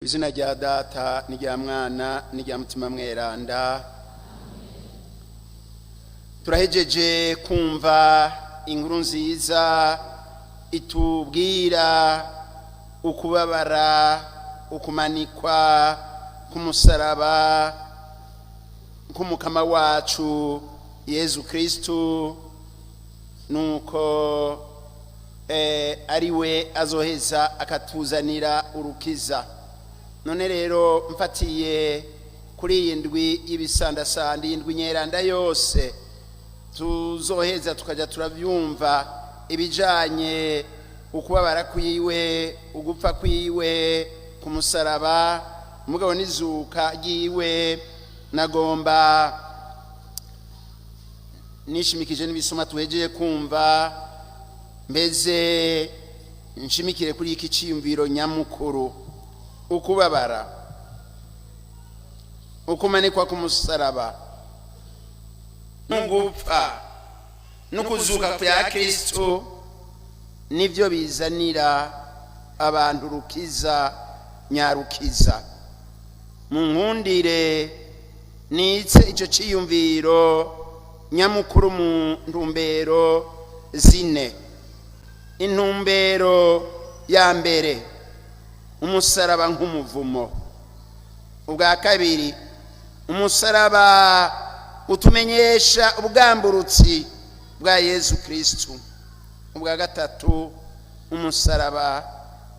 Izina rya Data n'irya Mwana n'irya Mutima Mweranda. Turahejeje kumva inkuru nziza itubwira ukubabara, ukumanikwa k'umusaraba k'Umukama wacu Yezu Kristu, nuko ari we azoheza akatuzanira urukiza. None rero, mfatiye kuri iyi ndwi y'ibisandasanda, iyi ndwi nyeranda yose tuzoheza tukajya turabyumva ibijanye ukubabara kwiwe, ugupfa kwiwe ku musaraba, umugabo n'izuka ryiwe, nagomba nishimikije n'ibisoma tuhegeye kumva, mbeze nshimikire kuri iki cyiyumviro nyamukuru: ukubabara, ukumanikwa ku musaraba, n'ugupfa n'ukuzuka kwa Kristo nibyo bizanira abantu rukiza nyarukiza. Mu nkundire nitse icyo cyiyumviro nyamukuru mu ntumbero zine. Intumbero ya mbere, umusaraba nk'umuvumo. Ubwa kabiri, umusaraba utumenyesha ubwamburutsi bwa Yezu Kristu. Ubwa gatatu, umusaraba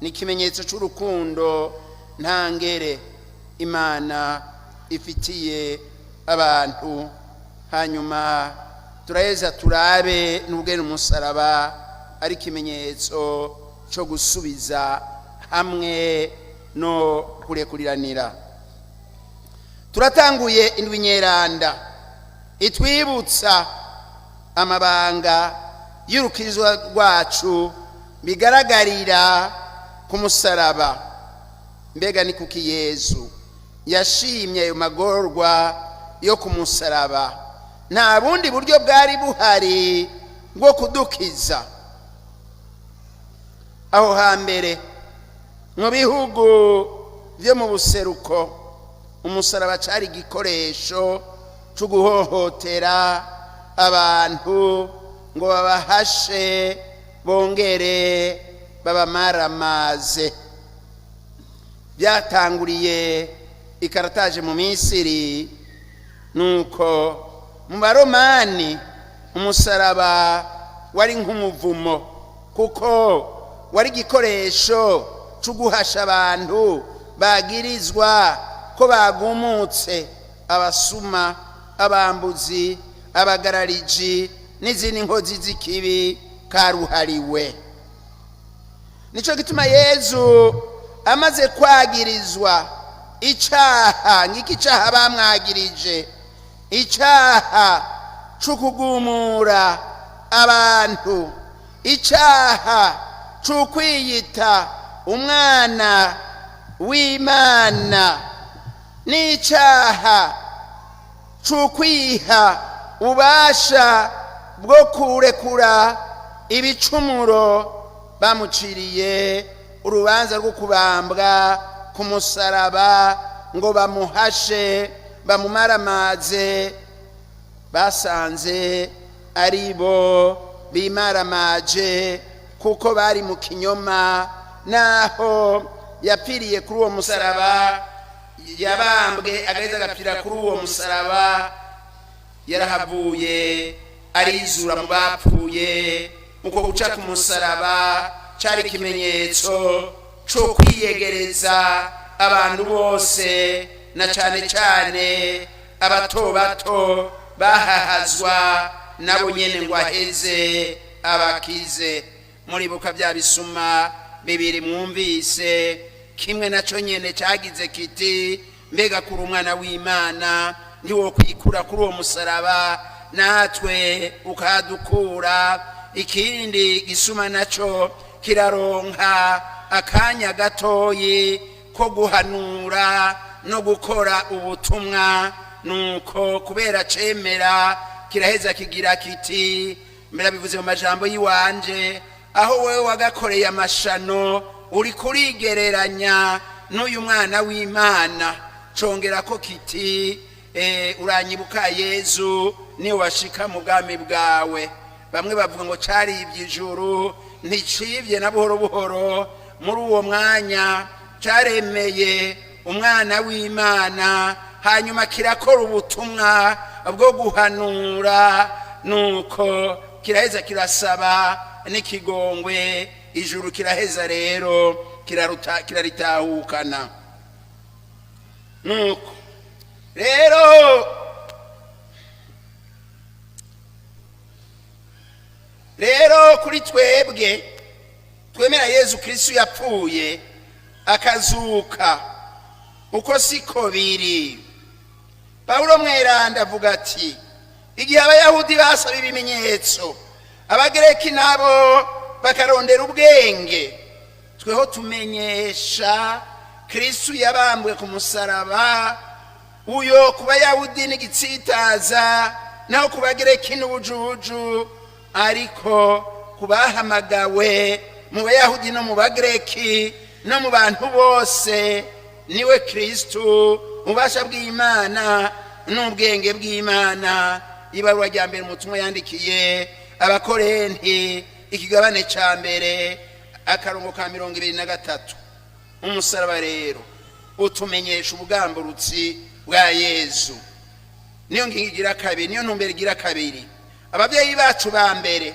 ni ikimenyetso cy'urukundo ntangere Imana ifitiye abantu. Hanyuma turaheza turabe n'ubwene umusaraba ari ikimenyetso cyo gusubiza hamwe no kurekuriranira. Turatanguye indwi nyeranda itwibutsa amabanga y'urukizo rwacu bigaragarira ku musaraba. Mbega ni kuki Yezu yashimye ayo magorwa yo ku musaraba? Nta bundi buryo bwari buhari bwo kudukiza? Aho hambere mu bihugu byo mu buseruko, umusaraba cyari igikoresho cyo guhohotera abantu ngo babahashe bongere babamaramaze. Byatanguriye ikarataje mu Misiri, nuko mu Baromani umusaraba wari nk'umuvumo, kuko wari igikoresho cyo guhasha abantu bagirizwa ko bagumutse: abasuma, abambuzi, abagarariji n'izindi nkozi z'ikibi karuhariwe. Nicyo gituma Yezu amaze kwagirizwa icaha ngiki, icaha bamwagirije, icaha cyo kugumura abantu, icaha cyo kwiyita umwana w'Imana, n'icaha cyo kwiha ubasha bwo kurekura ibicumuro, bamuciriye urubanza rwo kubambwa ku musaraba ngo bamuhashe, bamumaramaze. Basanze ari bo bimaramaje, kuko bari mu kinyoma. Naho yapfiriye kuri uwo musaraba, yabambwe agaheza agapfira kuri uwo musaraba, yarahavuye arizura mu bapfuye. Uko guca ku musaraba cyari ikimenyetso cyo kwiyegereza abantu bose, na cyane cyane abato bato bahahazwa nabo nyene, ngo aheze abakize. Muribuka bya bisuma bibiri mwumvise, kimwe nacyo nyene cyagize kiti: "Mbega kuri umwana w'Imana, ntiwokwikura kuri uwo musaraba natwe ukadukura?" Ikindi gisuma naco kiraronka akanya gatoyi ko guhanura no gukora ubutumwa, nuko kubera cemera kiraheza kigira kiti, mbere bivuze mu majambo y'iwanje: "Aho wewe wagakoreye amashano, uri kurigereranya n'uyu mwana w'Imana. Congera ko kiti: "Uranyibuka Yezu niyo washika mu bwami bwawe." Bamwe bavuga ngo caribye ijuru. Nticibye na buhoro buhoro. Muri uwo mwanya caremeye umwana w'Imana, hanyuma kirakora ubutumwa bwo guhanura, nuko kiraheza kirasaba n'ikigongwe ijuru, kiraheza rero kiraritahukana. Nuko rero kuri twebwe twemera Yezu Kristu yapfuye akazuka, uko siko biri. Pawulo mweranda avuga ati: "Igihe Abayahudi basaba ibimenyetso, Abagereki nabo bakarondera ubwenge, tweho tumenyesha Kristu yabambwe ku musaraba, uyo ku Bayahudi n'igitsitaza, naho ku Bagereki n'ubujuju, ariko ku bahamagawe mu Bayahudi no mu Bagereki no mu bantu bose, niwe Kristu, ububasha bw'Imana n'ubwenge bw'Imana." Ibaruwa rya mbere umutumwa yandikiye Abakorenti, ikigabane ca mbere, akarongo ka 23. Umusaraba rero utumenyesha ubugamburutsi bwa Yezu. Niyo ngingo igira kabiri, niyo ntumbero igira kabiri. Ababyeyi bacu ba mbere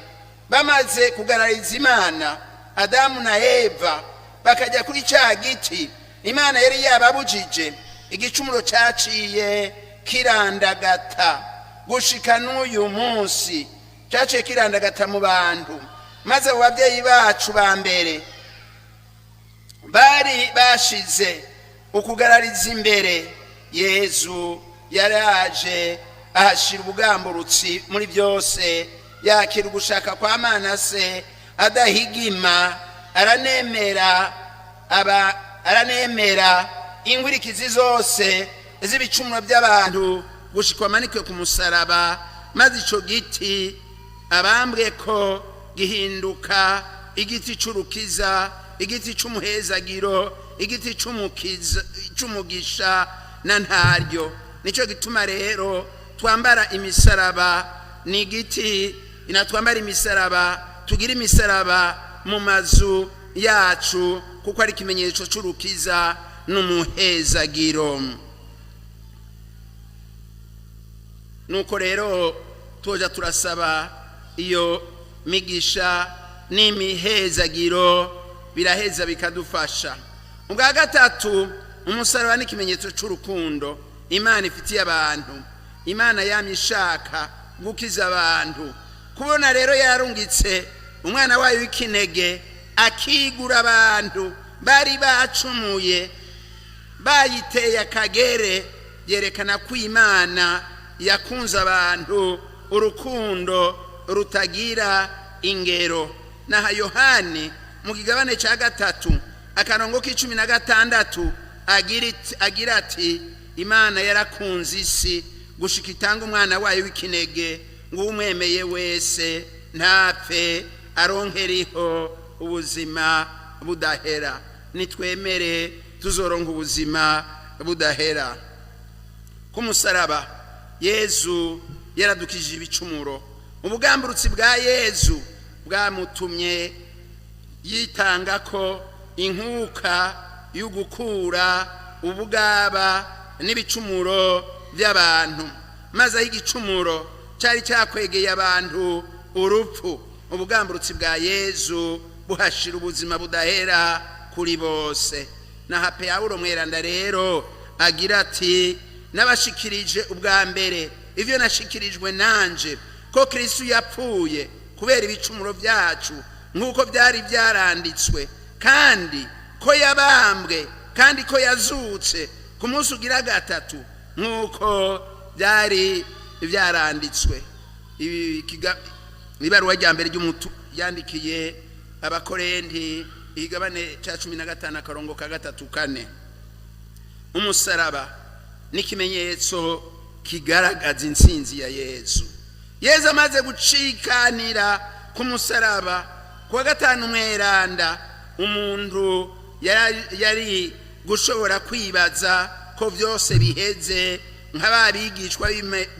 bamaze kugarariza Imana, Adamu na Eva, bakajya kuri cya giti Imana yari yababujije, igicumuro cyaciye kirandagata gushika n'uyu munsi. Cyaciye kirandagata mu bantu, maze abo babyeyi bacu ba mbere bari bashize ukugarariza imbere, Yezu yaraje ahashyira ubugamburutsi muri byose, yakira ugushaka kwa Mana Se adahigima, aranemera aba aranemera inkurikizi zose z'ibicumuro by'abantu gushikwa amanikwe ku musaraba, maze ico giti abambwe ko gihinduka igiti c'urukiza, igiti c'umuhezagiro, igiti c'umugisha na ntaryo. Nicyo gituma rero twambara imisaraba. Ni igiti inatwambara imisaraba, tugira imisaraba mu mazu yacu, kuko ari ikimenyetso c'urukiza n'umuhezagiro. Nuko rero tuja turasaba iyo migisha n'imihezagiro, biraheza bikadufasha. Ubwa gatatu, umusaraba n'ikimenyetso c'urukundo Imana ifitiye abantu. Imana yamye ishaka gukiza abantu. Kubona rero yarungitse umwana wayo w'ikinege akigura abantu bari bacumuye, bayiteye akagere, yerekana ko Imana yakunze abantu urukundo rutagira ingero. Naha Yohani mu kigabane cya 3, akarongo k'16, agira ati: "Imana yarakunze isi gushika itanga umwana wayo w'ikinege, ngo umwemeye wese ntapfe, aronkeriho ubuzima budahera." Nitwemere tuzoronka ubuzima budahera. Ku musaraba Yezu yaradukijije ibicumuro. Ubugamburutsi bwa Yezu bwamutumye yitanga ko inkuka y'ugukura ubugaba n'ibicumuro by'abantu, maze aho igicumuro cyari cyakwegeye abantu urupfu, ubugamburutsi bwa Yezu buhashira ubuzima budahera kuri bose. Naha Pawulo mweranda rero agira ati: "Nabashikirije ubwa mbere ivyo nashikirijwe nanje, ko Kristu yapfuye kubera ibicumuro byacu nk'uko byari byaranditswe, kandi ko yabambwe, kandi ko yazutse ku munsi ugira gatatu nk'uko byari byaranditswe." Ibaruwa rya mbere ry'umutu yandikiye Abakorenti, igabane cya 15, akarongo ka 3, 4. Umusaraba n'ikimenyetso kigaragaza intsinzi ya Yezu. Yezu amaze gucikanira ku musaraba kuwa gatanu mweranda, umuntu yari gushobora kwibaza ko byose biheze, nka ba bigishwa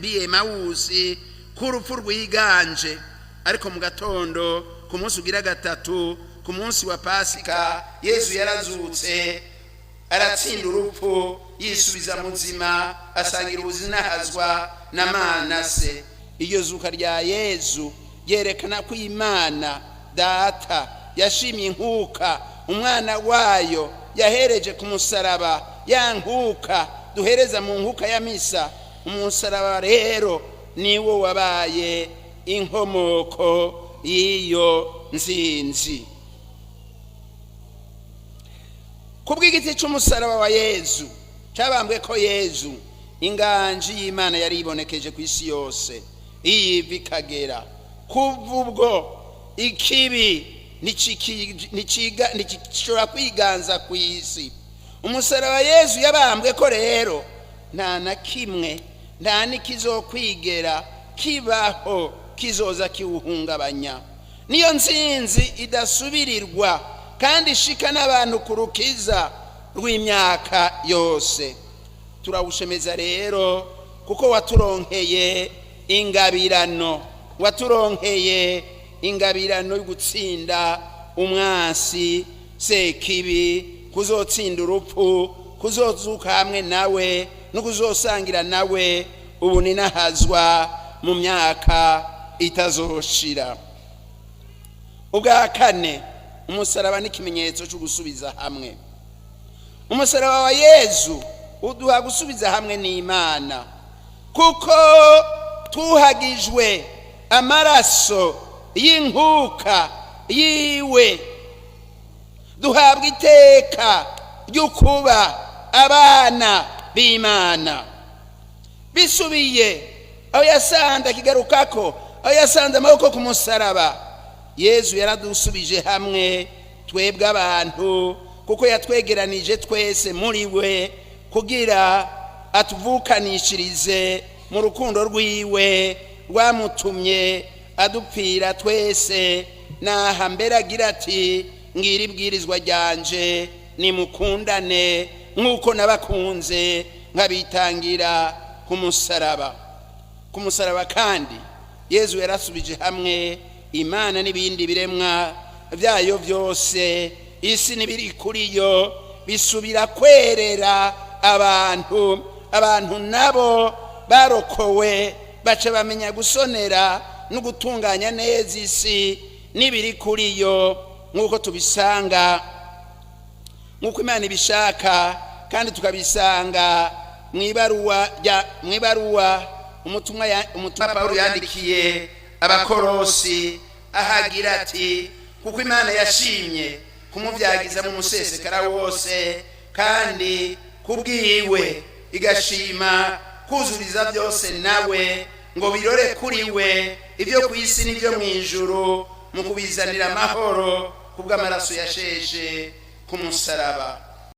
b'Emawusi, k'urupfu rwiganje. Ariko mu gatondo, ku munsi ugira gatatu, ku munsi wa Pasika, Yezu yarazutse, aratsinda urupfu, yisubiza muzima, asangira ubuzinahazwa na Manase. Iryo zuka rya Yezu ryerekana ko Imana Data yashimye inkuka umwana wayo yahereje ku musaraba, ya nkuka duhereza mu nkuka ya misa. Umusaraba rero niwo wabaye inkomoko y'iyo nzinzi. Kubw'igiti cy'umusaraba wa Yezu cyabambwe ko Yezu, inganji y'Imana yari ibonekeje ku isi yose iyiva ikagera. Kuva ubwo ikibi ntikishobora kwiganza ku isi. Umusaraba Yezu yabambwe ko rero, nta na kimwe, nta n'ikizokwigera kibaho kizoza kiwuhungabanya. Niyo nzinzi idasubirirwa kandi ishika n'abantu ku rukiza rw'imyaka yose. Turawushemeza rero kuko waturonkeye ingabirano, waturonkeye ingabirano yo gutsinda umwansi Sekibi, kuzotsinda urupfu, kuzozuka hamwe nawe no kuzosangira nawe ubu ninahazwa mu myaka itazoshira. Ubwa kane, umusaraba n'ikimenyetso cyo gusubiza hamwe. Umusaraba wa Yezu uduha gusubiza hamwe n'Imana, kuko tuhagijwe amaraso y'inkuka yiwe, duhabwa iteka ryo kuba abana b'Imana. Bisubiye aho yasanze, akigarukako aho yasanze amaboko ku musaraba, Yezu yaradusubije hamwe twebwe abantu, kuko yatwegeranije twese muri we kugira atuvukanishirize mu rukundo rwiwe rwamutumye adupfira twese. Naha mbere agira ati: "Ngira ibwirizwa ryanje, nimukundane nk'uko nabakunze nkabitangira ku musaraba." Ku musaraba kandi Yezu yarasubije hamwe Imana n'ibindi biremwa byayo byose. Isi n'ibiri kuri yo bisubira kwerera abantu. Abantu nabo barokowe baca bamenya gusonera no gutunganya neza isi n'ibiri kuri yo, nk'uko tubisanga, nk'uko Imana ibishaka, kandi tukabisanga mu ibaruwa umutumwa Pawulo yandikiye Abakorosi, ahagira ati: "Kuko Imana yashimye kumubyagiza mu musesekara wose, kandi kubwiwe igashima kuzuriza byose nawe, ngo birore kuri we ibyo ku isi n'ibyo mu ijuru, mu kubizanira amahoro kubw'amaraso yasheshe ku musaraba."